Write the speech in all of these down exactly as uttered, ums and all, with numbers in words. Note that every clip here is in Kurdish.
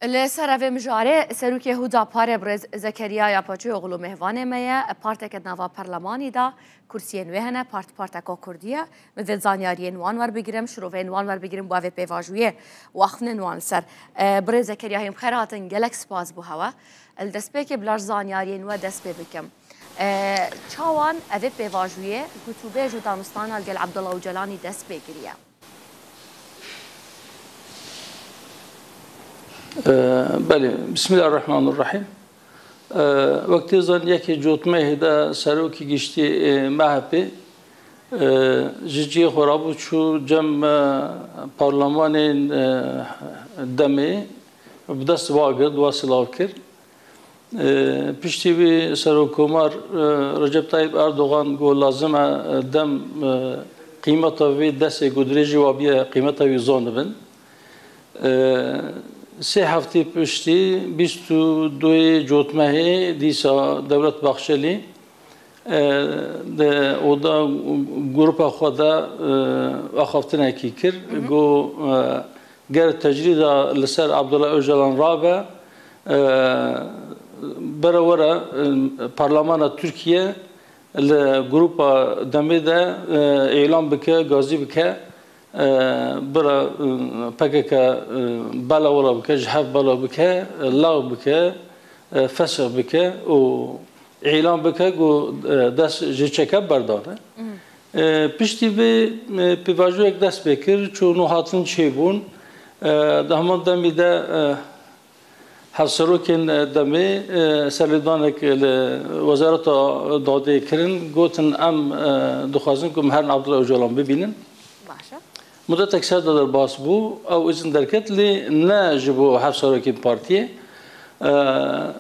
Li ser evê mijarê serokê Huda Parê birêz Zekeriya Yapaçoğlu mêvanê me ye. Parteke di nava perlemanî de kursiyên wê hene, part parteka kurdî ye. Min vê zanyariyên wan werbigirim, şiroveyên wan werbigirim, bo evê pêvajoyê û axiftinên wan li ser. E, birêz Zekeriya, hîn bi xêr hatin, gelek spas bo hewe. Li destpêkê bila ji zanyariyên we dest pê bikim. E, çawan evê pêvajoyê gotûbêj û danûstana li gel Abdullah Ocalanî dest pê kiriye? E, belê, Bismillahirrahmanirrahim. E, wek tê zanîn yekê cotmehê de serokê giştî ê M H P, e, ji cihê xwe rabû çû cem, e, parlemanên, e, demê bi dest va girt, va silav kir. E, piştî wî Serokkomar, e, Recep Tayyip Erdogan got, lazim e, e, dem, e, qîmeta vê destê ku dirêjî wa bûye, qîmeta wî zanibin. E, sê heftê piştî bîst û duyê cotmehê dîsa Dewlet Bahçelî, e, di oda grupa xwe de, e, axaftinekî kir. Got, e, ger tecrîda li ser Abdullah Ocalan rabe, e, bere were, e, parlemana Tirkiye li grupa demê de, e, îlan bike, gazî bike, e, bira, e, P K K, e, bela wela bike, ji hev bela bike, e, law bike, e, fesix bike û îlan bike ku, e, dest ji çeke berdane. E, piştî vê, e, pêvajoyek dest pê kir, çû nû hatin çêbûn. E, di heman demî de, e, hevserokên demê, e, serlêdanek li Wezareta Dadê kirin, gotin, em, e, dixwazin ku em herin Abdullah Ocalan bibînin. Baş e. Mudetek ser de derbas bû, ew îzin derket, lê ne ji bo hevserokên partiyê. E,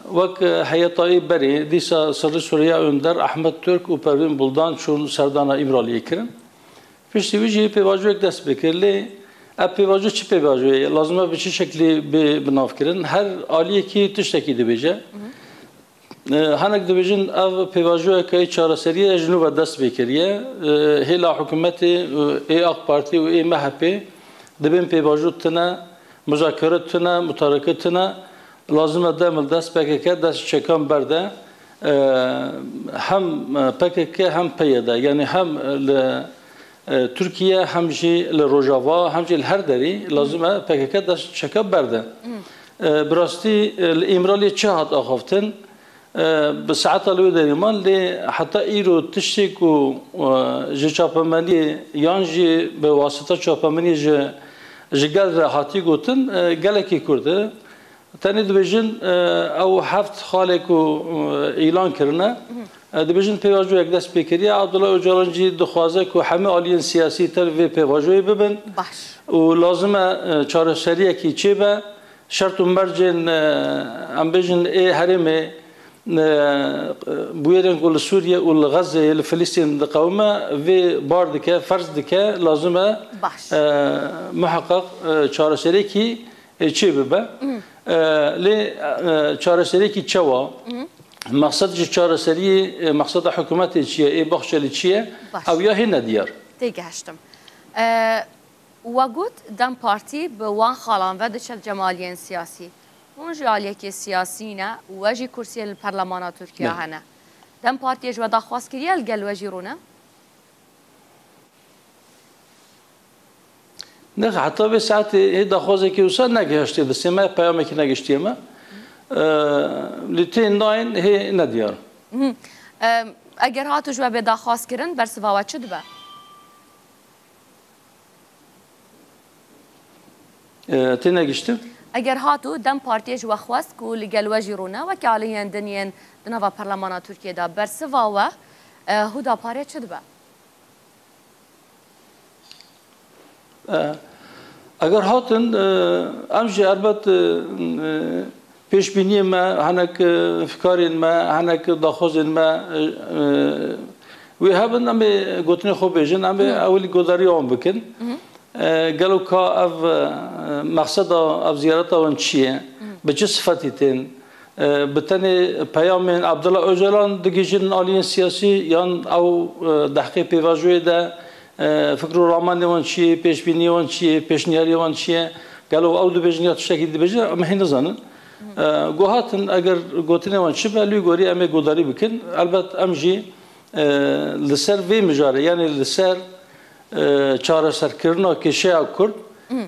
wek heyeta ê berê, dîsa Sirrî Suriya Önder, Ahmet Türk û Pervîn Buldan çûn serdana Îmraliyê kirin. Piştî wî jî pêvajoyek dest pê kir, lê ev pêvajo çi pêvajoyê ye? Lazim e bi çi şeklî bê binavkirin? Her aliyekî tiştekî dibêje. E, hinek dibêjin ev pêvajoyeke yê çareseriyê ye, ji nû ve dest pê kiriye. E, hêla hikûmetê, e, ê AK Partî û ê M H P dibên pêvajo tune, muzakere tune, mutareke tune. Lazim e dem li dest P K K, dest çekan berde. E, hem P K K hem P Y D, yanî hem li e, Tirkiye hem jî li Rojava hem jî li her derî lazim e P K K dest çeka berde. E, bi rastî, e, li Îmraliyê çi hat axaftin? E, bi saeta li wê derê man, lê heta îro tiştê ku, e, ji çapemeniyê yan jî bi wasita çapemeniyê ji, ji gel re hatî gotin, e, gelekî kurt e. Tenê dibêjin, e, ew heft xalê ku, e, îlan kirine, e, dibêjin pêvajoyek dest pê kiriye. Abdullah Ocalan jî dixwaze ku hemî aliyên siyasî tev vê pêvajoyê bibin. Baş. Û lazim e, e, çareseriyekî çêbe. Şert û mercên, e, em bêjin ê herêmê, e, bûyerên ku li Sûriye û li Xezzeyê, li Filistîn diqewime, vê bar dike, ferz dike, lazim e, Baş. e, muheqeq, e, çareseriyekî e, çê bibe. E, lê, e, çareseriyekî çawa? Mexsed ji çareseriyê, e, mexseda hikûmetê çi ye? Ê Baxçelî çi ye? Baş. Ew ya hê nediyar. Têgehiştim. E, we got, DEM Partî bi wan xalan ve diçe li cem aliyên siyasî. Hûn jî aliyekê siyasî ne û we jî kursiyê li perlemana Tirkiye Ne. hene. DEM Partiyê ji we daxwaz kiriye li gel we jî rûne? Nexwe, heta vê saetê hê daxwazekî wisa negihiştiye destê me, peyamekî negihiştiye me. Eee, lê tê nayên hê nediyar. Mhm. Eee, eger hatu ji we bê daxwazkirin, bersiva we çi dibe? Eee, tê negihiştin. Eger hatu DEM Partiyê ji we xwest ku li gel we jî rûne, weke aliyên din yên di nava Parlemana Tirkiyê de, bersiva we, eee, Hudaparê çi dibe? E, eger hatin, e, em jî erbet, e, e, pêşbîniyên me, hinek, e, fikarên me, hinek daxwazên me, e, e, wê hebin, em ê gotinê xwe bêjin, em ê Hı. ewilî godariya wan bikin. Hı. E, gelo ka ev, e, mexseda ev ziyareta wan çi ye? Hı. Bi çi sifetî tên? E, bi tenê peyamên Abdullah Ocalan digihîjin aliyên siyasî, yan ew, e, dehqê pêvajoyê de, e, fikr û ramanê wan çi ye, pêşbîniyê wan çi ye, pêşniyariyê wan çi ye? Gelo ew dibêjin ya tiştekî dibêjin, em hê nizanin. E, ku hatin, eger gotinê wan çi be, lê gorî em ê guhdarî bikin. Elbet em jî, e, li ser vê mijarê, yanî li ser, e, çareserkirina kêşeya Kurd,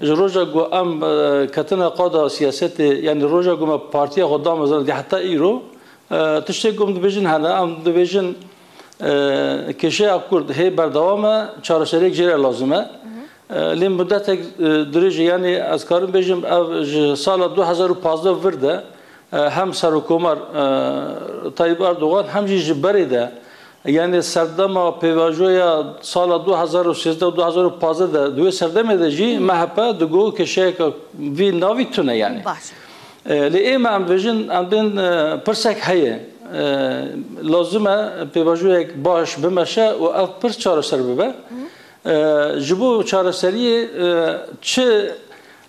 ji roja ku em, e, ketine qada siyasetê, yanî roja ku me partiya xwe damezrandî heta îro, e, tiştê ku em dibêjin hene, em dibêjin, e, kêşeya Kurd hê berdewam e, çareseriyek jê re lazim e. E, lê mudetek, e, dirêj e, yanî ez karim bêjim, ev ji sala du hezar û pazdeh vir de, e, hem Serokkomar, e, Tayyip Erdogan hem jî ji berê de, yanî serdema pêvajoya sala du hezar û sêzdeh û du hezar û pazdeh de, di wê serdemê de jî M H P digot kêşeyeke vî navî tune yanî. Baş. E, lê ê me em dibêjin, em bên, e, pirsek heye. E, lazim e pêvajoyek baş bimeşe û ev pirs çareser bibe. E, ji bo çareseriyê, e, çi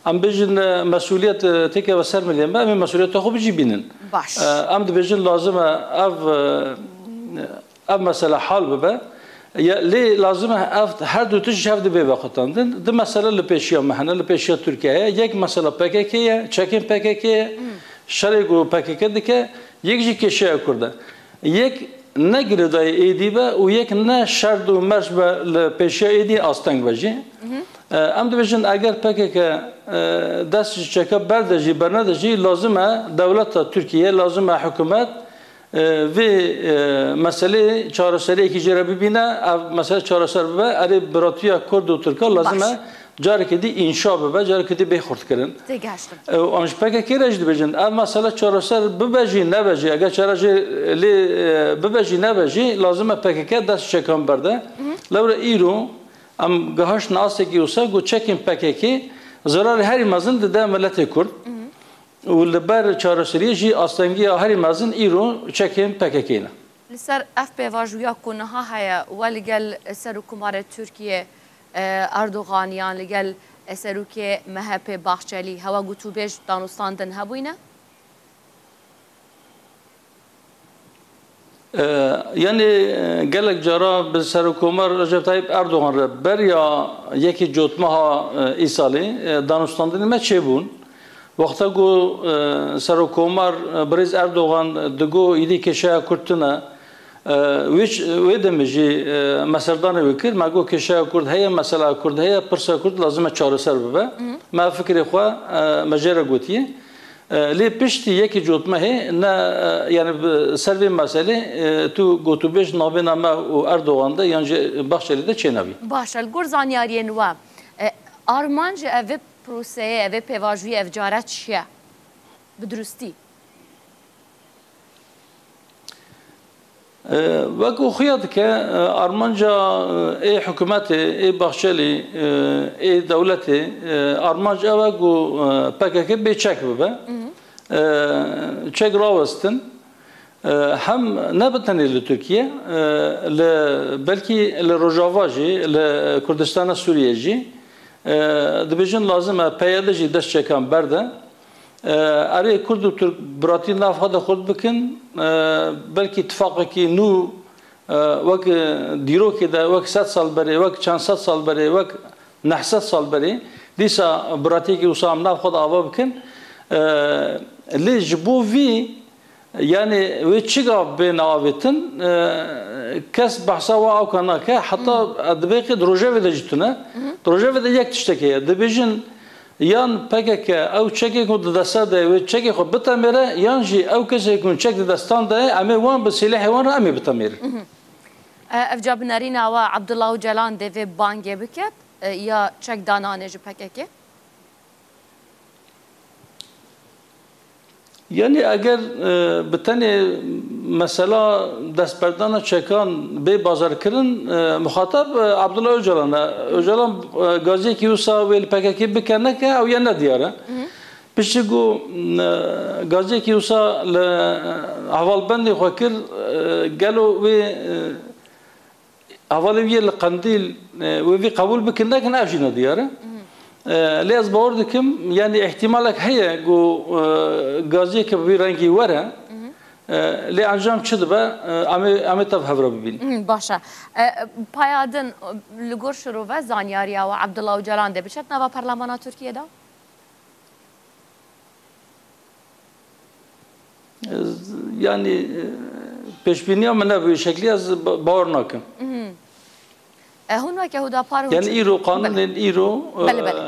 em bêjin, e, mesuliyet, e, têkeve ser milê me, em ê mesuliyeta xwe bi cî bînin. Baş. E, em dibêjin lazim e ev, e, ev mesele hal bibe. Ya, lê lazim e ev her du tişt ji hev dibê vexwetandin. Du mesele li pêşiya me hene, li pêşiya Tirkiyeyê ye. Yek mesela P K K ye, çekên P K K ye, şerê ku P K K dike, yek jî kêşeya Kurd e. Yek ne girêdayî êdî be û yek ne şerd û merc be li pêşiya êdî asteng be jî. E, em dibêjin eger P K K, e, dest ji çeka berde jî, bernede jî, lazim e dewleta Tirkiye, lazim e hikûmet, e, vê, e, meselê çareseriyekî jê re bibîne, ev mesele çareser bibe, erê biratiya Kurd û Tirka lazim Baş. e carekê dî înşa bibe, carekê dî bê xurtkirin. Têgihiştim. E, û em ji P K K re jî dibêjin, ev mesele çareser bibe jî, nebe jî, eger çare jê lê, e, bibe jî, nebe jî, lazim e P K K dest çekan berde. Lewre îro em gihiştin astekî wisa ku çekên P K K zerarê herî mezin dide miletê Kurd. Û li ber çareseriyê jî astengiya herî mezin îro çekên P K K ne. Li ser ev pêvajoya ku niha heye we li gel Serokkomarê Tirkiyê, e, Erdogan yan li gel, e, Serokê M H P Bahçelî hewe gotûbêj danûstandin hebûyne? E, yanî, e, gelek cara bi Serokkomar Recep Tayyip Erdogan re beriya yekê Cotmeha, e, îsalê, e, danûstandinê me çêbûn. Wexta ku, e, Serokkomar, e, Birêz Erdogan digot, îdî kêşeya Kurd tune, e, wê ç-, wê demê jî, e, me serdanê wê kir, me got kêşeya Kurd heye, mesela Kurd heye, pirsa Kurd lazim e çareser bibe. Me fikrê xwe, e, me jê re gotiye. E, lê piştî yekê Cotmehê ne, e, yanî bi ser vê meselê, e, tu gotûbêj navbêna me û Erdogan de yan jî Bahçelî de çênabî. Baş e, li gor zanyariyên we, e, armanc ev proseyê, ev pêvajoyê, ev care çi ye? Bi durustî. E, wek û xuya dike, e, armanca, e, ê hikûmetê, ê Bahçelî, e, ê dewletê, e, armanc ew e ku, e, P K K bê çek bibe. E, çek rawestin. E, hem ne bi tenê li Tirkiye, e, li, belkî li Rojava jî, li Kurdistana Sûriye jî, e, dibêjin lazim e P Y D jî dest çekan berde. E, erê Kurd û Tirk biratî nav xwe de xurt bikin, e, belkî tifaqekî nû, e, wek dîrokê de, wek sed sal berê, wek çend sed sal berê, wek neh sed sal berê, dîsa biratiyekî wisa em nav xwe de ava bikin. E, lê ji bo vî, yanî wê çi gav bêne avêtin, e, kes behsa wa awka nake, heta dibê qê di rojevê de jî tune. Di rojevê de yek tiştek heye. Dibêjin, yan P K K ew çekê ku di desta de ye, wê çekê xwe bitemêre, yan jî ew kesê ku çek di destan de ye, em ê wan bi sîlehê wan re em ê bitemêrin. E, ev ca bi nerîna we Abdullah Ocalan dê vê bangê biket, e, ya çek dananê ji P K K? Yanî eger, e, bi tenê mesela destberdana çekan bê bazarkirin, e, muxatab, e, Abdullah Ocalan e. Ocalan, e, gaziyekî wisa wê li P K K bike neke, ew yê nediyar e. Piştî ku, e, gaziyekî wisa li, e, hevalbendê xwe kir, e, gelo wê, e, Hevalê wî yê li Qendîl, e, wê vî qebûl bikin nekin, ev jî nediyar e. E, lê ez bawer dikim, yanî îhtîmalek heye ku, e, gaziyeke bi vî rengî were, e, lê encam çi dibe, e, em ê, em ê tev hev re bibînin. Hı, baş e. E, paya din, li gor şirove zanyariya we Abdullah Ocalan dê biçet nava Parlemana Tirkiyê de? Yani, e, pêşbîniya min nebû şeklî, ez ba-, bawer nakim. Mhm. E, hûn weke Hudapar hûn Yani çi- îro, Belê. qanûnên îro, Belê, belê.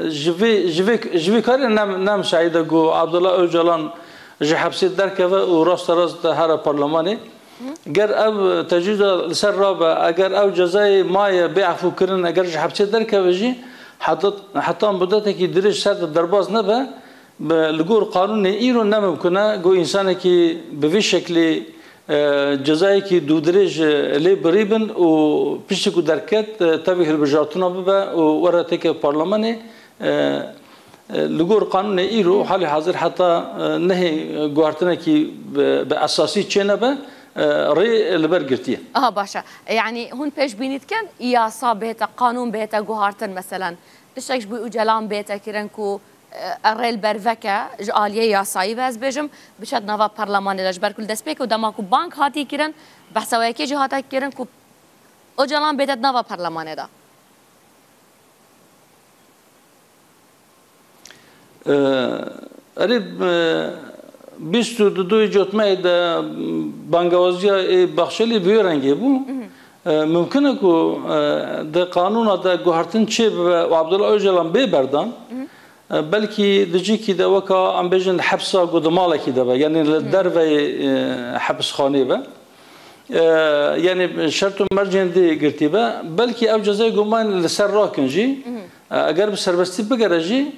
e, ji vê, ji vê, ji vê karê nem, nem şahî de ku Abdullah Öcalan ji hepsê derkeve û raste rast here parlemanê. Hı. Ger ev tecrîda li ser rabe, eger ev cezayê maye bê efûkirin, eger ji hepsê derkeve jî, heta, heta mudetekî dirêj ser de derbas nebe, bi, li gor qanûnê îro ne mimkun e ku însanekî bi vî şeklî, e, cezayekî dûdirêj, e, lê birî bin û piştî ku derket, e, tevî hilbijartina bibe û were têke parlemenê, e, e, li gor qanûnê îro halê hazir heta, e, nehê guhartinekî bi, bi esasî çênebe, e, rê li ber girtiye. Aha, baş e. Yani hûn pêşbînî dikin yasa bihête, qanûn bihête guhartin, meselen tiştek ji bo Ocalan bihête kirin ku e, rê li ber veke ji aliyê yasayî ve, ez bêjim, biçe di nava parlemanê de, ji ber ku li destpêkê û dema ku bang hatiye kirin, behsa wê yekê jî hate kirin ku Ocalan bête di nava parlemanê de. E, erê, e, bîst û du cotmeyê de bangewaziya ê Baxçelî bi wê rengê bû. Mhm. E, mimkun e ku, e, di qanûna de guhertin çêbibe û Abdullah Ocalan bê berdan. Mhm. E, belkî di cihekî de weka, em bêjin, hepsa ku di malekî de be, yanî li Hı. derveyê, e, hepisxanê be. E, yanî şert û mercên dê girtî be. Belkî ev cezayê ku mayîn li ser rakin jî, Hı. e, eger bi serbestî bigere jî,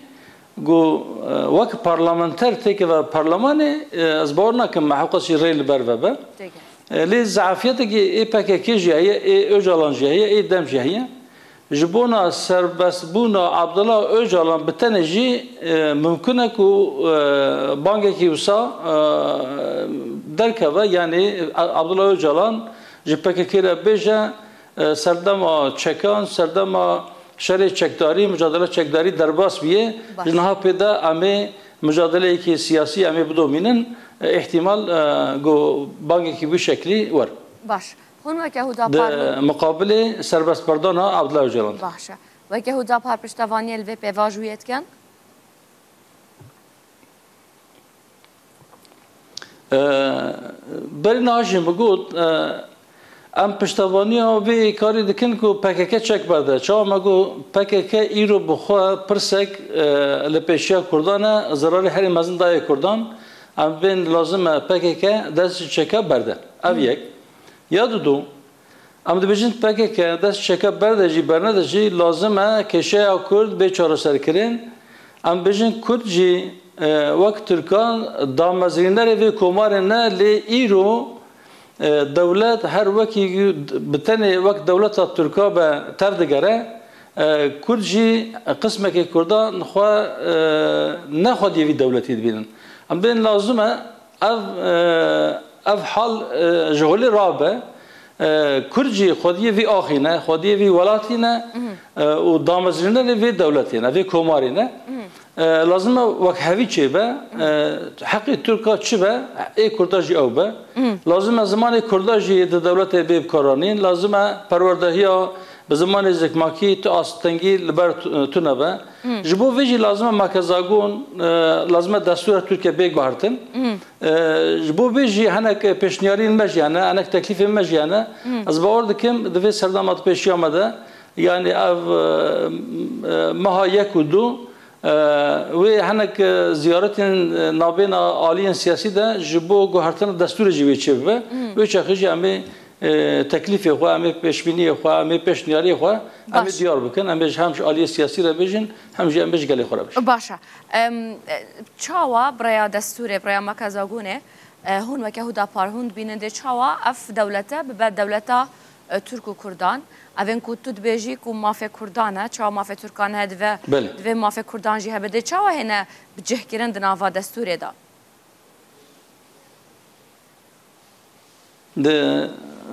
ku, e, wek parlamenter têkeve parlemanê, e, ez bawer nakim me hewqasî rê li ber ve be. Têke. E, lê zeafiyetekî ê P K K jî heye, ê Ocalan jî heye, ê dem jî heye. Ji bona serbestbûna Abdullah Ocalan bi tenê jî, e, mimkun e ku, e, bangekî wisa, e, derkeve, yanî Abdullah Ocalan ji P K K re bêje, e, serdema çekan, serdema şerê çekdarî, mucadele çekdarî derbas bûye. Baş. Ji niha pê de em ê mucadeleyekî siyasî em ê bidomînin, e, îhtimal, e, ku bangekî wî şeklî wer. Baş. Hûn weke Hudapar Di hûn muqabilê serbestberdana Abdullah Ocalan de. Baş e. Weke Hudapar piştevaniyê li vê pêvajoyê dikin? E, berî niha jî min got, e, em piştevaniya vê karî dikin ku P K K çek berde. Çawa me got P K K îro bi xwe pirsek, e, li pêşiya Kurdan e, zirarê herî mezin daye Kurdan. Em bên lazim e P K K dest ji çeka berde. Ev Hı. yek. Ya didu, em dibêjin P K K dest çeke berde jî bernede jî lazim e kêşeya Kurd bê çareserkirin. Em dibêjin Kurd jî, e, wek Tirkan damezrînerê vê komarê ne, lê îro, e, dewlet her wekî bi tenê wek dewleta Tirka be tevdigere, e, Kurd jî qismekê Kurdan xwe, e, ne xwediyê vî dewletî dibînin. Em bên lazim e ev, e, ev hal, e, ji holê rabe. E, Kurd jî xwediyê vî axî ne, xwediyê vî welatî ne, Mhm. e, û damezrînerê vê dewletê ne, vê komarê ne. Mhm. E, lazim e wek hevî çêbe, e, heqê Tirka çi be, ê Kurda jî ew be. Mhm. Lazim e zimanê Kurda jî di dewletê bê bikaranîn. Lazim e perwerdehiya bi zimanê zikmakî tu astengî li ber tu-, tune be. Mhm. Ji bo vê jî lazim e makezagon, e, lazim e destûra Tirkiye bê guhertin. Mhm. E, ji bo vê jî hinek pêşniyariyên me jî hene, hinek teklîfên me jî hene. Hmm. Ez bawer dikim, di vê serdema di pêşiya me de, yanî ev, e, e, meha yek û du, e, wê hinek, e, ziyaretên, e, navbêna aliyên siyasî de ji bo guhertina destûrê jî wê çêbibe. Hmm. Wê çaxê jî em ê, e, teklîfê xwe, em ê pêşbîniyê xwe, em ê pêşniyariyê xwe, em ê Baş. diyar bikin. Em ê ji hem ji aliyê siyasî re bêjin, hem jî em ê ji gelê xwe re bêjin. Baş e. Em, e, Çawa bi rêya destûrê, bi rêya makezagonê, e, hûn weke Hudapar hûn dibînin dê çawa ev dewlete bibe dewleta, e, Tirk û Kurdan? Evên ku tu dibêjî ku mafê Kurdan e, çawa mafê Tirkan heye, divê, Belê. divê mafê Kurdan jî hebe. Dê çawa hêne bicihkirin di nava destûrê de? Di,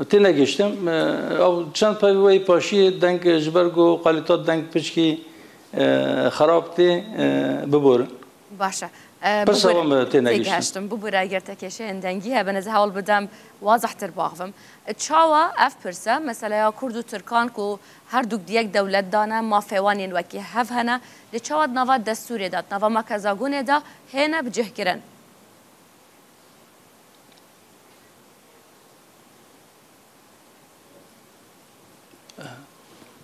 tênegihiştim. E, ew çend peyv wey paşiyê deng ji ber ku kalîta deng piçkî, e, xerab tê, e, biborin. Baş e. E, Pirsa bibûre, wan bi tênegihiştin. têgihiştim. Bibûre eger te kêşeyên dengî hebin, ez hewl bidem wazehtir baxvim. E, çawa ev pirse, meseleya Kurd û Tirkan ku her dûk di yek dewlet de ne, mafê wan yên wekî hev hene, lê çawa di nava destûrê de, di nava makezagonê de hêne bicihkirin?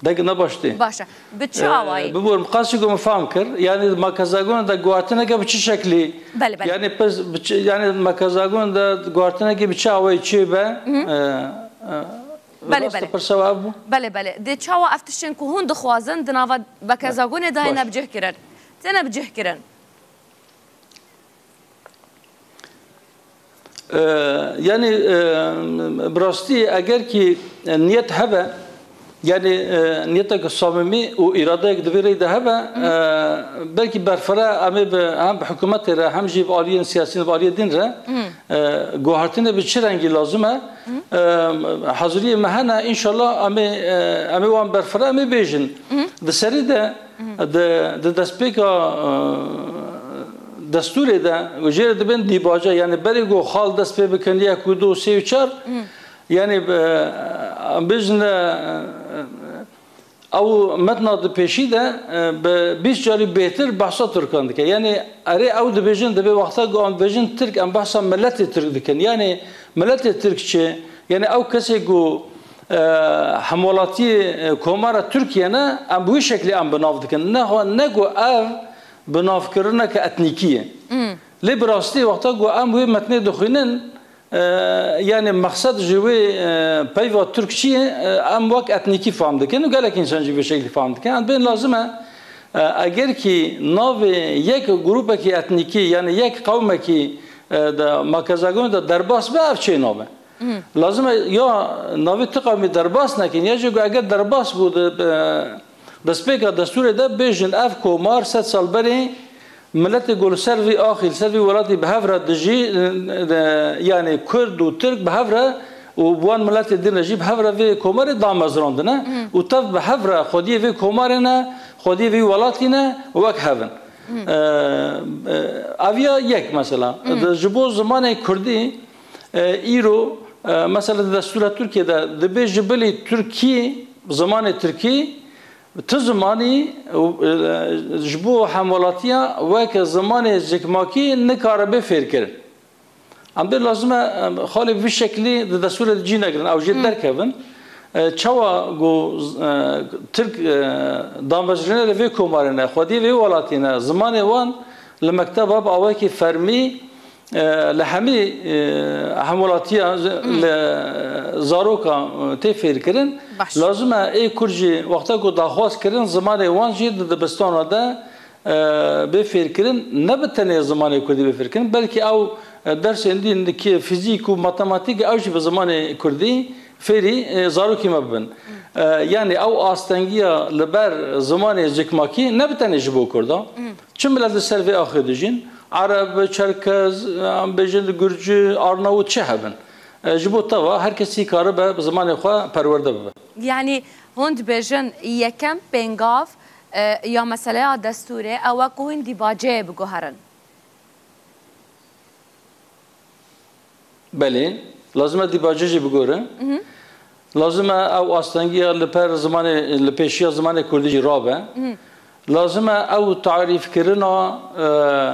Deng ne baş tê. Baş e. Bi çi awayî? Ee, biborim, qasî ku min fam kir. Yani makezagon de guhartineke bi çi şeklî? Belê, belê. Yani pis, bi çi, yani makezagon de guhartineke bi çi awayî çê be? Ee, e, Belê, rast belê. Pirsa we ev bû? Belê, belê. Dê çawa ev tiştên ku hûn dixwazin di nava makezagonê de hene bicih kirin? Têne bicih kirin? Ee, yani, e, bi rastî eger kî, e, niyet hebe, yani, e, niyetek samimî û îradeyek di vê rê de hebe, e, belkî berfireh em ê bi, hem bi hikûmetê re hem jî bi aliyên siyasî, bi aliyê din re, e, guhartinê bi çi rengî lazim e, e, haziriyê me hene, înşallah em ê, e, em ê wan berfireh em ê bêjin. Di serî de, Di, di destpêka, e, destûrê de jê re dibên dîbace, yani berê ku xal dest pê bikin, yek û du, sê û çar, yani, e, em bêjin, e, ew metna di pêşî de, e, bi bîst carî bêhtir behsa Tirkan dike. Yani erê ew dibêjin, dibê wexta ku em dibêjin Tirk, em behsa miletê Tirk dikin. Yani miletê Tirk çi? Yani ew kesê ku, e, hemwelatiyê, e, Komara Tirkiye ne, em bi wî şeklî em bi nav dikin. Ne, ne ku ev binavkirineke etnîkî ye. Lê bi rastî wexta ku em wê metnê dixwînin, e, yani mexsed ji wê, e, peyva Tirk çi ye, e, em wek etnîkî fam dikin û gelek însan jî vê şeklî fam dikin. Em bên lazim e, e, eger kî navê yek grûpekî etnîkî, yani yek qewmekî, e, de makezagonê de derbas be, ev çê nabe. Lazim e ya navê tu qewmî derbas nekin, ya jî ku eger derbas bû di, e, destpêka destûrê de bêjin, ev komar sed sal berê miletê ku li ser vî axî, li ser vî welatî bi hev re dijî, e, e, yani Kurd û Tirk bi hev re û bi wan miletê din re jî bi hev re vê komarê damezrandine û tev bi hev re xwediyê vê komarê ne, xwediyê vê welatî ne û wek hev in. E, e, ev ya yek mesela. Di, ji bo zimanê kurdî, e, îro, e, mesela di destûra Tirkiyê de dibê ji bilî tirkî, zimanê tirkî, tu zimanî, e, ji bo hemwelatiya weke zimanê cikmakî nikare bê fêrkirin. Em bê lazim e, em, xalê bi vî şeklî di destûrê de cî negirin, ew jê derkevin. E, çawa ku, e, Tirk, e, damezrînerê vê komarê ne, xwediyê vê welatî ne, zimanê wan li mekteba bi awayekî fermî, e, li hemî, e, hemwelatiya, li zaroka, e, tê fêrkirin. Baş. Lazim e ê Kurd jî wexta ku daxwaz kirin, zimanê wan jî di dibistana de, e, bê fêrkirin, ne bi tenê zimanê kurdî bê fêrkirin, belkî ew, e, dersên din ki fîzîk û matematîk ew jî bi zimanê kurdî fêrî, e, zarokê me bibin. E, yani ew astengiya li ber zimanê cikmakî ne bi tenê ji bo kurda. Çi milet li ser vê axê dijîn? Ereb, Çerkez, em bêjin Gurcî, Arnawût çi hebin. E, ji bo teva her kesî karibe bi zimanê xwe perwerde bibe. Yani hûn dibêjin yekem pêngav, e, ya meseleya destûrê ew e ku hûn dîbaceyê biguherin. Belê, lazim e dîbacê jî bigore. Lazim e ew astengiya li per zimanê, li pêşiya zimanê kurdî jî rabe. Lazim e ew tarîfkirina, e,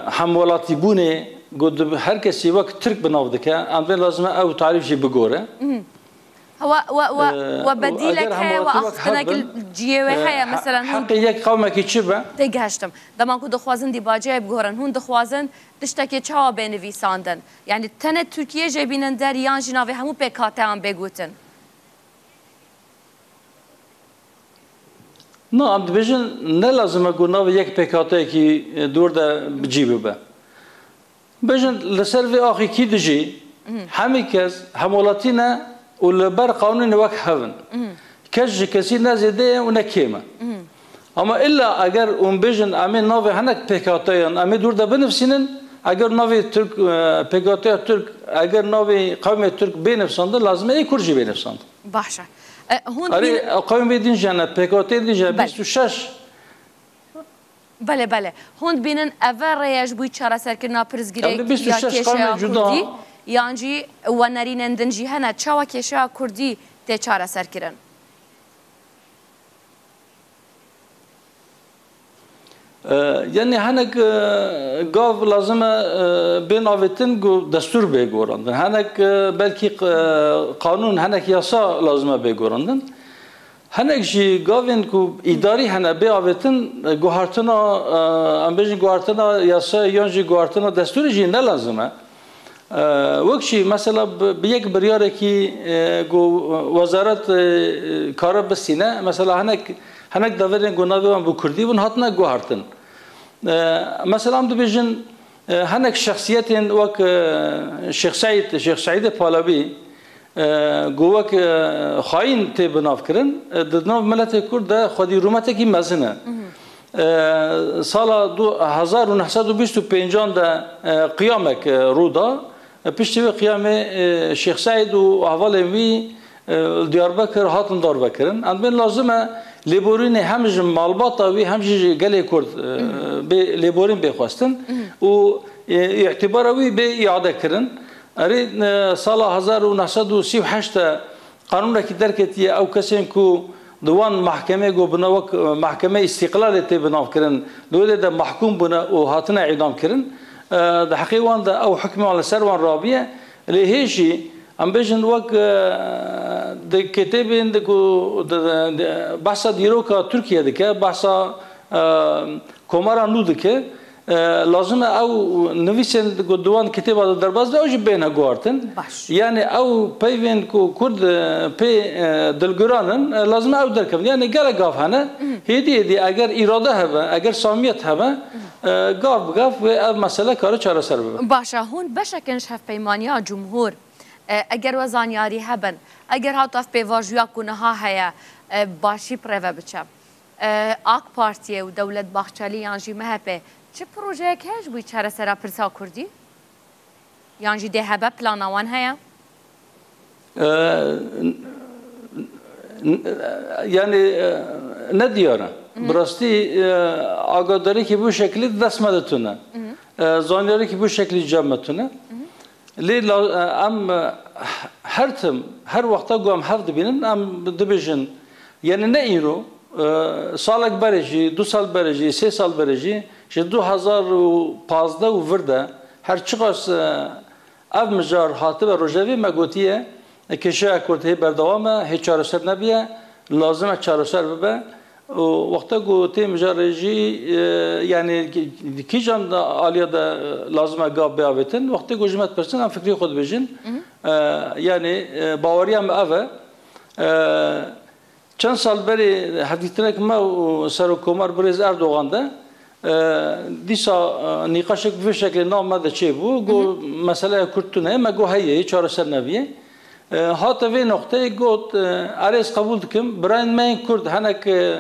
hemwelatîbûnê ku di her kesî wek Tirk bi nav dike, em dê lazim e ew tarîf jî bigore. Wa, wa, wa, Ee, wa bedîlek eger heye, wa hemwelatî wek axiftinek hev bin, cihê wê e, heye, he-, mesela hûn heqê yek qewmekî çi be? Têgihiştim. Dema ku dixwazin dîbaceyê biguherin, hûn dixwazin tiştekê çawa bê nivîsandin? Yani tenê Tirkiyê jê bînin der yan jî navê hemû pêkhateyan bê gotin? Na, em dibêjin ne lazim e ku navê yek pêkhateyekî, e, dor de bi cî bibe. Bêjin li ser vê axê kî dijî, hemî kes hemwelatî ne û li ber qanûnê wek hev in. Kes ji kesî ne zêde ye û ne kêm e. Ama illa eger hûn bêjin em ê navê hinek pêkhateyan em ê dor de binivsînin, eger navê Tirk, e, pêkhateya Tirk, eger navê qewmê Tirk bê nivsandin, lazim e ê Kurd jî bê nivsandin. Baş e. E, hûn Erê, dibînin qewmê din jî hene, pêkhateyê din jî hene, Belê. bîst û şeş. Belê, belê. Hûn dibînin ev e rêye ji bo çareserkirina pirsgirêk Em dê bîst û şeş ya kêşeya qewmê cuda. Kurdî, yan jî wenerînên din jî hene, çawa kêşeya Kurdî tê çareserkirin? E, yani hinek, e, gav lazim e, e, bên avêtin ku destûr bê gorandin. Hinek, e, belkî, e, qanûn, hinek yasa lazim e bê gorandin. Hinek jî gavên ku îdarî hene bê avêtin, guhartina, e, em bêjin guhartina yasayê yan jî guhartina destûrê jî ne lazim e. E, wek jî mesela bi, bi yek biryarekî, e, ku wezaret, e, kare bistîne, mesela hinek, hinek deverên ku navê wan bi kurdî bûn hatine guhartin. E, mesela em dibêjin, e, hinek şexsiyetên wek, e, Şêx Seîd, Şêx Seîdê Palebî, e, ku wek, e, xayîn tê binavkirin, e, di nav miletê Kurd de xwedî rûmetekî mezin e. E, sala du hezar û neh sed û bîst û pêncan de, e, qiyamek, e, rû da. E, piştî wê qiyamê, e, Şêx Seîd û hevalên wî, e, li Diyarbekir hatin darvekirin. Em bên lazim e lêborînê hem ji malbata wî hem jî ji gelê Kurd, e, bê lêborîn bê xwestin û, e, îtîbara wî bê îade kirin. Erê, e, sala hezar û neh sed û sî û heşt de qanûnekî derketiye, ew kesên ku di wan mahkemê ku bine wek, e, mahkemê îstîqlalê tê binavkirin, li wê de mahkûm bûne û hatine îdamkirin, e, di heqê wan de ew hukmê wan li ser wan rabiye. Lê hê jî, em bêjin wek, e, di kitêbên de ku di, di, di, behsa dîroka Tirkiye dike, behsa, e, komara nû dike, e, lazim e ew nivîsên ku di wan kitêba de derbas de ew jî bêhne guhartin. Baş. Yani ew peyvên ku Kurd, e, pê, e, dilgiran in, e, lazim e ew derkevin. Yani gelek gav hene. Hêdî hêdî eger îrade hebe, eger samiyet hebe, e, gav bi gav wê ev mesele kare çareser bibe. Baş e, hûn beşek in ji Hevpeymaniya Cumhur, e, eger we zanyarî hebin, eger hat ev pêvajoya ku niha heye, e, başî bi rê ve biçe. E, AK Partiyê û Dewlet Bahçelî yan jî M H P çi projeyek heye ji bo çaresera pirsa Kurdî? Yan jî dê hebe, plana wan heye? E, n-, n-, yani, e, ne diyar e. Bi rastî, e, agadarîkî bu şekilî di dest me de tune. E, zanyarekî bu şekilî cem me tune. Lê la-, em, her tim, her wexta ku em hev dibînin, em dibêjin, yani ne îro, e, salek berê jî, du sal berê jî, sê sal berê jî, ji du hezar û pazdeh û vir de her çiqas, e, ev mijar hatibe rojevê me gotiye, e, kêşeya Kurd hê berdewam e, hê çareser nebiye, lazim e çareser bibe. Û wexta ku tê mijarê jî, e, yani kî-, kîjan de aliya de, e, lazim e gav bê avêtin, wextê ku ji me dipirsin, em fikrê xwe dibêjin. E, yani, e, baweriya me ev e. E, çend sal berê hevdîtinek me û Serokkomar Birêz Erdogan de, e, dîsa, e, nîqaşek bi vê şeklê nav me de çêbû, got, meseleya Kurd tune ye, me got heye, yê çareser nebiye. E, hate vê noqteyê got, e, erê ez qebûl dikim, birayên me yên Kurd hinek, e,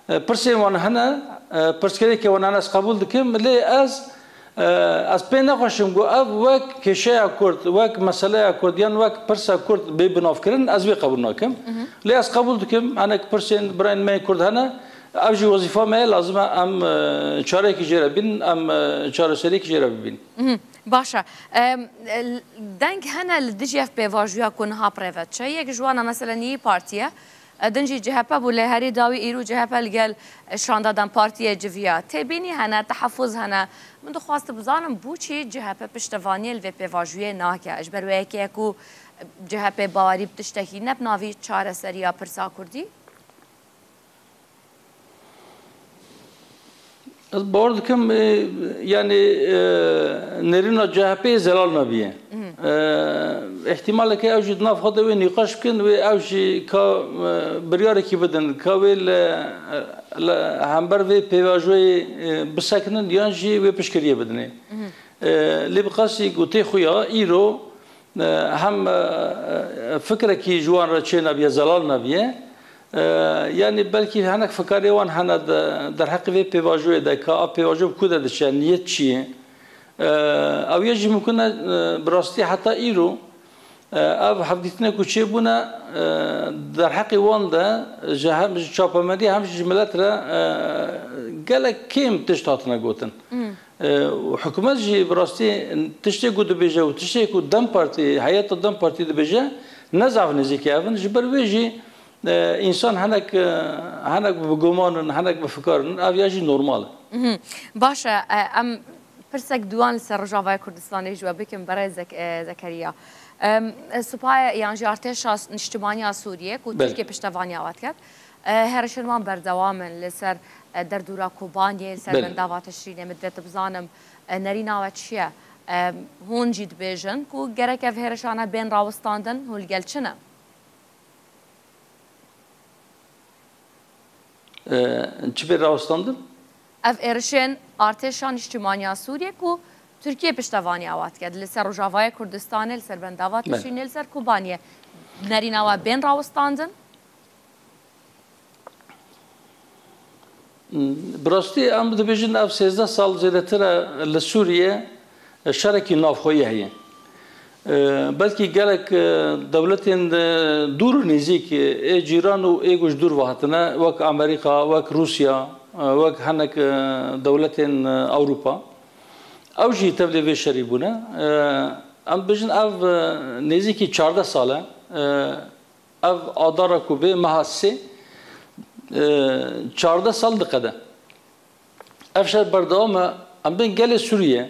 e, pirsên wan hene, e, pirsgirêkê wan hene ez qebûl dikim, lê ez, e, ez pê nexweşim ku ev wek kêşeya Kurd, wek meseleya Kurd yan wek pirsa Kurd bê binavkirin, ez wê qebûl nakim. Lê ez qebûl dikim, hinek pirsên birayên me yên Kurd hene, ev jî wezîfa me ye, lazim e em, e, çareyekî jê re bînin, em, e, çareseriyekî jê re bibînin. Baş e. Em, e, deng hene li dijî ev pêvajoya ku niha bi rê ve diçe. Yek ji wan e, mesela, nî Partî ye. E, din jî C H P bû, lê herî dawî îro C H P li gel, e, şanda DEM Partiyê civiya. Têbînî hene, tehefuz hene. Min dixwast bizanim, bo çi C H P piştevaniyê li vê pêvajoyê nake? Ji ber wê yekê ye ku, e, C H P bawerî bi tiştekî ne bi navî çareseriya pirsa Kurdî? Ez bawer dikim, e, yani, e, nêrîna C H P'yê zelal nebiye. E, îhtimaleke ew jî di nav xwe de wê nîqaş bikin, wê ew jî ka, e, biryarekî bidin, ka wê li, li hember vê pêvajoyê, e, bisekinin yan jî wê piştgiriyê bidinê. E, lê bi qasî gotê xwe ya îro, e, hem, e, fikrekî ji wan re çê nebiye, zelal nebiye. E, yani belkî hinek fikarê wan hene de, derheqê vê pêvajoyê de, ka a pêvajo bi ku de diçe, niyet çi ye? E, ew yê jî mimkun e, e, bi rastî heta îro, e, ev hevdîtinek ku çêbûne, e, derheqê wan de, ji hem ji çapemeniyê hem jî ji milet re, e, gelek kêm tişt hatine gotin. E, û hikûmet jî bi rastî tiştê ku dibêje û tiştê ku DEM Partî, heyeta DEM Partî dibêje, ne zaf nêzîkî ev in. Ji ber wê jî, e, însan hinek, e, hinek bi guman in, hinek bi fikar in. Ev ya jî normal e. Mhm. Baş e, e, em Pirsek duan li ser Rojavaya Kurdistanê ji we bikim, berê Zek-, e, Zekeriya. Em, e, Supaya yan jî Artêşa Niştimaniya Sûriyê ku Belê. Tirkiye piştevaniya we diket, e, hêrişên wan berdewam in li ser, e, derdora Kobaniyê, li ser Belê. Bendava Tişrînê. Min divê tu bizanim, e, nerîna we çi ye? Em, hûn jî dibêjin ku gerek ev hêrişane bên rawestandin, hûn li gel çi ne? E, çi bê rawestandin? Ev êrişên Artêşa Niştimaniya Sûriyê ku Tirkiye piştevaniya wan dike, li ser Rojavayê Kurdistanê, li ser Bendava Belê. Tişrînê, li ser Kobaniyê, nerîna wan bên rawestandin? Bi rastî em dibêjin ev sêzdeh sal zêdetir e li Sûriye şerekî navxweyî heye. E, belkî gelek, e, dewletên, e, dûr û nêzîk, e, ê cîran û ê ku ji dûr ve hatine, wek Amerîka, wek Rûsya, e, wek hinek, e, dewletên, e, Ewropa. Ew jî tevlê vê şerî bûne. E, em dibêjin ev, e, nêzîkî çardeh sal e. E, Ev adara ku bê meha sê, e, çardeh sal diqede. Ev şer berdewam e. Em bên gelê Sûriye,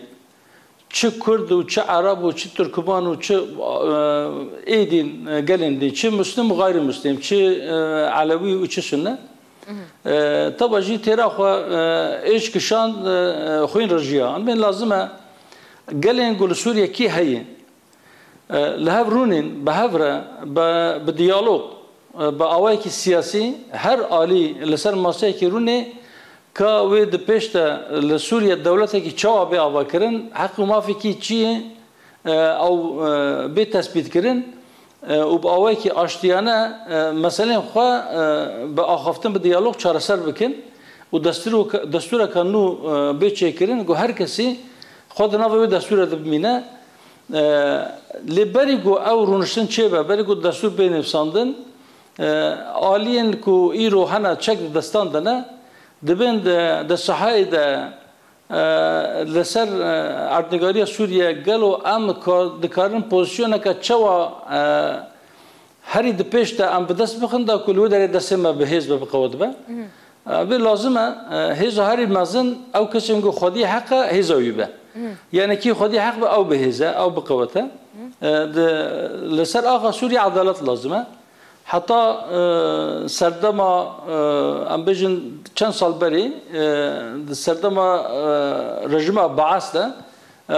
çi Kurd û çi Ereb û çi Tirkman û çi, e, ê dîn, e, gelên dîn, çi Muslim û gayrimûslim, çi, e, Elewî û çi Sunne, e, teba jî têra xwe, e, êş kişand, e, xwîn rijiya. Em bên lazim e gelên ku li Sûriye kî heye, E, li hev rûnên, bi hev re, bi, bi diyalog, e, bi awayekî siyasî, her alî li ser maseyekî rûnê, ka wê di pêş de li Sûriye dewletekî çawa bê avakirin, heq û mafê kî çi ye, e, ew, e, bê tespîtkirin, e, û bi awayekî aştiyane, e, meselên xwe, e, bi axaftin, bi diyalog çareser bikin û destûro-, destûreka nû, e, bê çêkirin, ku her kesî xwe di nava wê destûrê de bimîne. E, lê berî ku ew rûniştin çêbe, berî ku destûr bê nivîsandin, e, aliyên ku îro hene çek di destan de ne, dibên di, di sahayê de, e, li ser, e, erdnîgariya Sûriye gelo em ka-, dikarin pozîsyoneke çawa, e, herî di pêş de em bi dest bixin da ku li wê derê destê me bi hêz be, bi qewet be. Mhm. E, vê lazim e, e, hêza herî mezin ew kesên ku xwediyê heq e, hêza wî be. Mhm. Yani kî xwediyê heq be, ew bi hêz e, ew bi qewet e. Mhm. E, di, li ser axa Sûriyê edalet lazim e. Heta, e, serdema, e, em bêjin çend sal berê, e, di serdema, e, rejîma Baas de, e, e,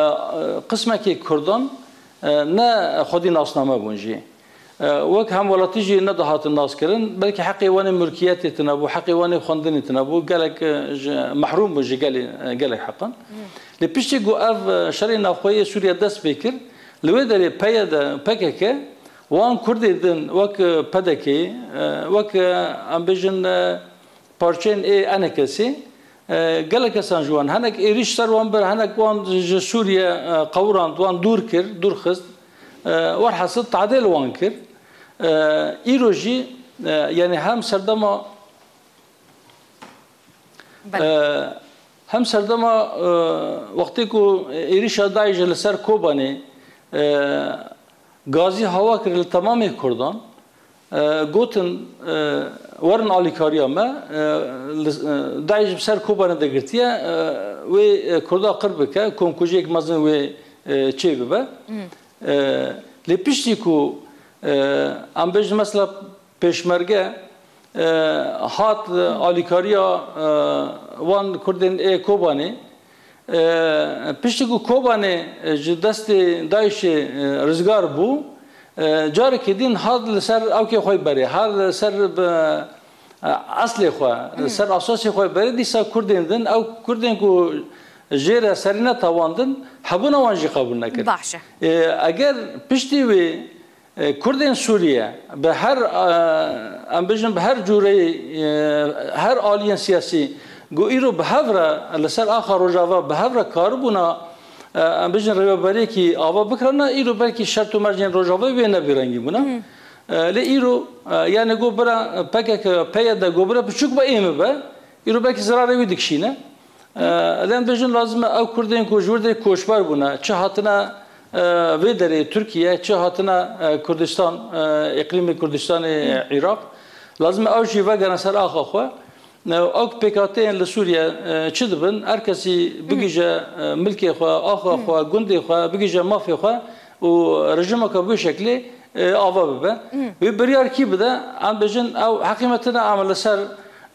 qismekî Kurdan, e, ne xwedî nasname bûn jî. E, wek hemwelatî jî nedihatin naskirin, belkî heqê wan ê mulkiyetê tune bû, heqê wan ê xwendinê tune bû, gelek, e, ji, mehrûm bûn ji gelê, e, gelek heqan. Lê piştî ku ev, e, şerê navxweyî yê Sûriye dest pê kir, li wê derê P Y D, P K K, wan Kurdên din wek, e, P D K, e, wek, e, em bêjin, e, parçeyên ê enekesê, e, gelek kesan ji wan, hinek êrîş ser wan bir, hinek wan ji Sûriye, e, qewirand, wan dûr kir, dûr xist. E, werhasil tadê li wan kir. E, îro jî, e, yani hem serdema, Belê. e, hem serdema, e, wextê ku êrîşa DAIŞê li ser Kobanê, e, gazî hawa kir li temamê Kurdan, e, gotin, e, werin alîkariya me, e, li, e, DAIŞ bi ser Kobanê de girtiye, e, wê, e, Kurda qir bike, komkujiyek mezin wê, e, çê bibe. Hmm. E, lê piştî ku, e, em bêjin mesela pêşmerge, e, hat, e, alîkariya, e, wan Kurdên ê Kobanê, E, piştî ku Kobanê, e, ji destê DAIŞê, e, rizgar bû, e, carekê din hat li ser ewkê xwe berê, hat li ser bi, e, eslê xwe, li Hmm. ser asasê xwe berê, dîsa Kurdên din, ew Kurdên ku jê re serîneta wan din, hebûna wan jî qebûl nekir. Baş e. E, eger piştî wê E, Kurdên Sûriye bi her, e, em bêjin bi her cûreyê, e, her aliyên siyasî ku îro bi hev re li ser axa Rojava bi hev re karibûna, e, em bêjin rêveberiyekî ava bikirana, îro belkî şert û mercên Rojavayê wê nebî rengîn bûna. Hı. E, lê îro, e, yani ku bira P K K, P Y D ku bira biçûk be ê min be, îro belkî zirarê wî dikişîne. E, lê em bêjin lazim e ew Kurdên ku ji wir derê koçber bûne, çi hatine, e, vê derê Tirkiye, çi hatine, e, Kurdistan, e, îqlîmê Kurdistanê, e, Iraq, lazim e ew jî vegere ser axa xwe. Ew pêkhateyên li Sûriye, e, çi dibin? Her kesî bigije, e, milkê xwe, axa xwe, gundê xwe, bigije mafê xwe û rejimeke bi wê şeklê, e, ava bibe. Wê biryar kî bide? Em bêjin, ew heqî me tune, em li ser,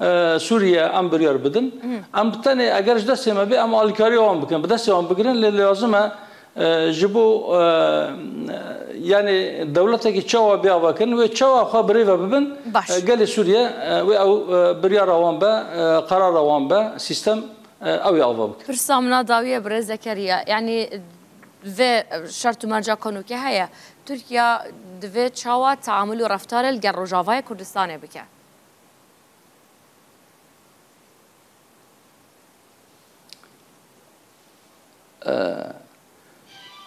e, Sûriye em biryar bidin. Em bi tenê, eger ji destê me bê, em alîkariya wan bikin, bi destê wan bigirin, lê lazim e, e, ji bo, e, yani dewletekî çawa bê ava kirin, wê çawa xwe birêve bibin, Baş. e, gelê Sûriye, e, wê ew, e, biryara wan be, e, qerara wan be, sîstem, e, ew ê ava bike. Pirsa min a dawî ye, birêz Zekeriya. Yani vê şert û merca konûkê heye. Tirkiye divê çawa teamul û reftarê li gel Rojavayê Kurdistanê bike? E,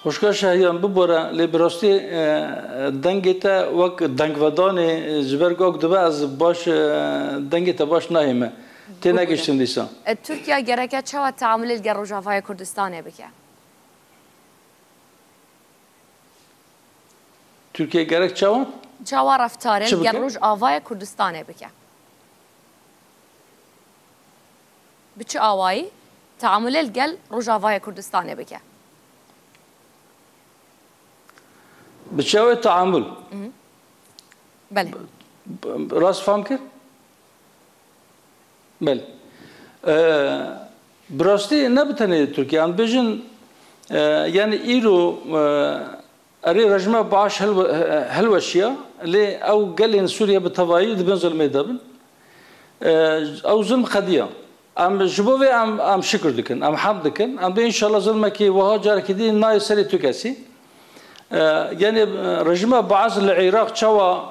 Xwişka Şahiyan, bibore, lê bi rastî, e, dengê te wek dengvedanê, e, ji ber ku dibe ez baş, e, dengê te baş nahême. Tê Bibûne. negihiştin dîsa. E, Tirkiye gereke çawa teamulê li gel Rojavayê Kurdistanê bike? Tirkiye gerek çawa? Çawa reftarê Çi li gel bike? Rojavayê Kurdistanê bike? Bi çi awayî teamulê li gel Rojavayê Kurdistanê bike? Bi çi awayî teamul? Belê. B-, b-, rast fam kir? Belê. Ee, bi rastî ne bi tenê Tirkiye. Em bêjin, e, yani îro, e, erê rejîma Baaş hilwe-, hilweşiya, lê ew gelên Sûriye bi tevayî di bin zulmê de bin. E, ew zulm qediya. Em ji bo vê em, em şikir dikin, em hemd dikin. Em dê înşallah zulmekî wiha carekî dî nayê serê tu kesî. E, yani, e, rejîma Baas li Iraq çawa,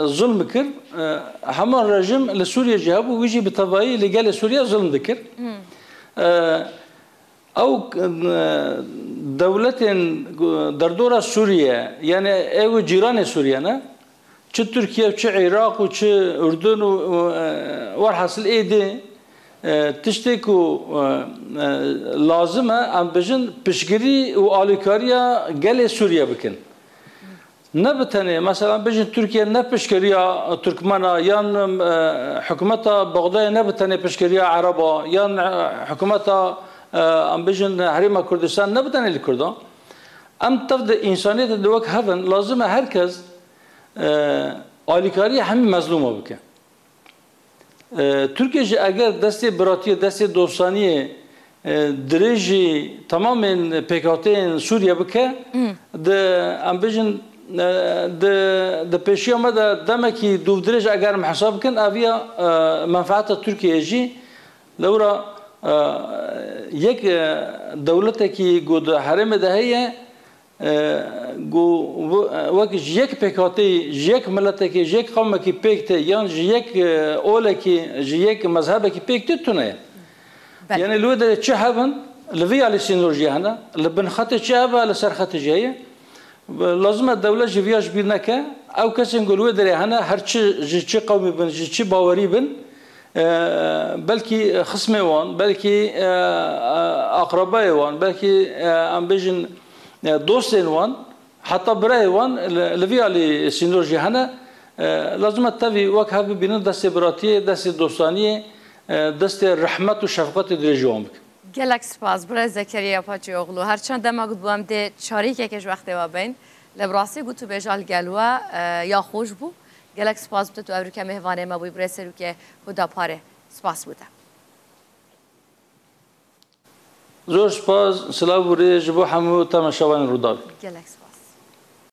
e, zulm kir, e, heman rejîm li Sûriye jî hebû, wî jî bi tevayî li gelê Sûriye zulm dikir. E, ew, e, dewletên derdora Sûriye, yani ew cîranê Sûriye ne, Çi Tirkiye, çi Iraq û çi Urdun û, û, e, werhasil êdî, e, tiştê ku, e, e, lazim e, em bijin piştgirî û alîkariya gelê Sûriye bikin. Ne bi tenê, mesela, em bijin Tirkiye ne piştgiriya Turkmena yan, e, hikûmeta Bexdayê ne bi tenê piştgiriya Ereba yan, e, hikûmeta, e, em bijin Herêma Kurdistan ne bi tenê li Kurdan. Em tev di însaniyetê de wek hev in, lazim e her kes e, alîkariya hemî mezlûma bike. E, Tirkiye jî eger destê biratiyê, destê dostaniyê, e, dirêjî temamên pêkhateyên Sûriye bike, di, em bijin, e, di, di pêşiya me de demekî dûvdirêj eger em hesab bikin, ev ya, e, menfaeta Tirkiyeyê jî. Lewra, e, yek, e, dewletekî ku di herêmê de heye, e, ku, e, wek ji yek pêkhateyî, ji yek miletekî, ji yek qewmekî pêk tê, yan ji yek, e, olekî, ji yek mezhebekî pêk tê, tune ye. Belê. Yani li wê derê çi hebin, li vî alî sînor jî hene, li bin xetê çi hebe, li ser xetê jî heye. Lazim e dewlet jî viya ji bîr neke. Ew kesên ku li wê derê hene, her çi, ji çi qewmî bin, ji çi bawerî bin, e, belkî xismê wan, belkî, e, e, aqrebayê wan, belkî, e, em bêjin, e, dostên wan, heta birayê wan li, li vî alî sînor jî hene. E, lazim e tevî wek hev bibînin, destê biratiyê, destê dostaniyê, e, destê rehmet û şefqetê dirêjî wan bikin. Gelek spas, birêz Zekeriya Paçîoglu. Her çend dema got bû em dê çarîkeke ji wextê we beyin. Lê bi rastî got û bêja li gel we, e, ya xweş bû. Gelek spas bi te, tu evrîke mêvanê me bûyî, birêz Serokê Huda Parê. Spas bo te. Zor spas, silav û rê ji bo hemû temaşevanên Rûdawê. Gelek spas.